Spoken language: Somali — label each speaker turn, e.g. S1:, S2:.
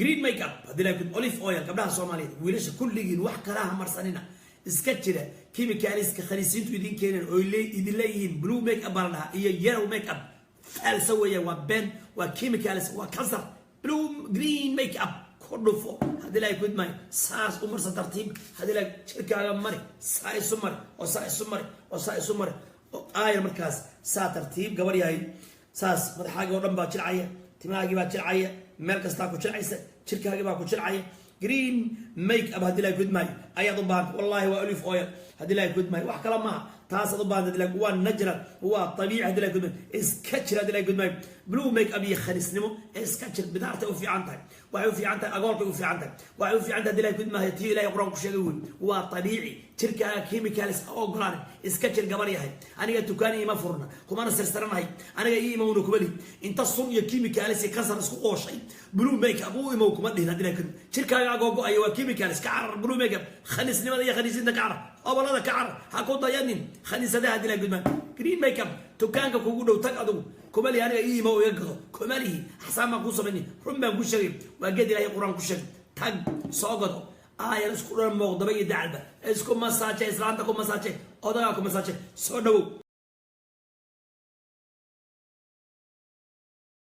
S1: Green makeup haddii la olive oil. Gabdhaha Soomaaliyeed, wiilasha, kulligiin wax kalaha marsanina. Iska jira chemicalska khaniisiintu idin keeneen oo idin leeyihiin blue make up baa la dhahaa iyo yellow make up. Faalsa weeyaan, waa been, waa chemicals, waa cancer. Blue, green make up ku dhufo haddii ilaahay kudmaayo. Saas u marsa tartiib haddii ilaahay. Jirkaaga mari, saa isu mari oo saa isu mari oo saa isu mari oo aayar. Markaas saa tartiib, gabar yahay, saas madaxaagii oo dhan baa jilcaya, timahaagii baa jilcaya, meel kastaa ku jilcaysa, jirkaagii baa ku jilcaya. Green make up haddii ilaahay kudmaayo ayaad u baahanta. Wallahi waa olive oil haddii ilaahay kudmaayo, wax kale maaha. Taasaad u baahanta haddii ilaahay. Waa natural, waa tabiici haddii ilaahay kudmaayo. Iska jir haddii ilaahay kudmaayo blue make up iyo khaniisnimo. Iska jir. Bidaartay u fiican tahay, waxay u fiican tahay agoolkay u fiican tahay, waxay u fiican tahay haddii ilaahay kudmaayo tii Ilaahay Qur-aan ku sheegay wey. Waa tabiici, jirkaaga chemicals ha ogolaan. Iska jir, gabar yahay. Aniga dukaan iima furna, kumana sirsaranahay. Aniga ii imowna kuma lihi. Inta sun iyo chemicals iyo kansar isku qooshay blue make up u imow kuma dhihin haddii ilaahay kudmaayo. Jirkaaga agoogo-ayo waa chemicals. Ka carar blue make up, khaniisnimada iyo khaniisinta ka carar, hobolada ka carar, ha ku dayanin khaniisadaha haddii ilaahay kudmaayo. Green make up dukaanka kugu dhow tag. Adigu kuma lihi aniga ii imow iga gado, kuma lihi. Axsaan baan kuu samayni, run baan ku sheegay, waa geed Ilaahay Qur-aan ku sheegay. Tag, soo gado, aayan isku dhan mooqdaba iyo dacalba isku masaaje, islaanta ku masaaje, odagaa ku masaaje. Soo dhawow.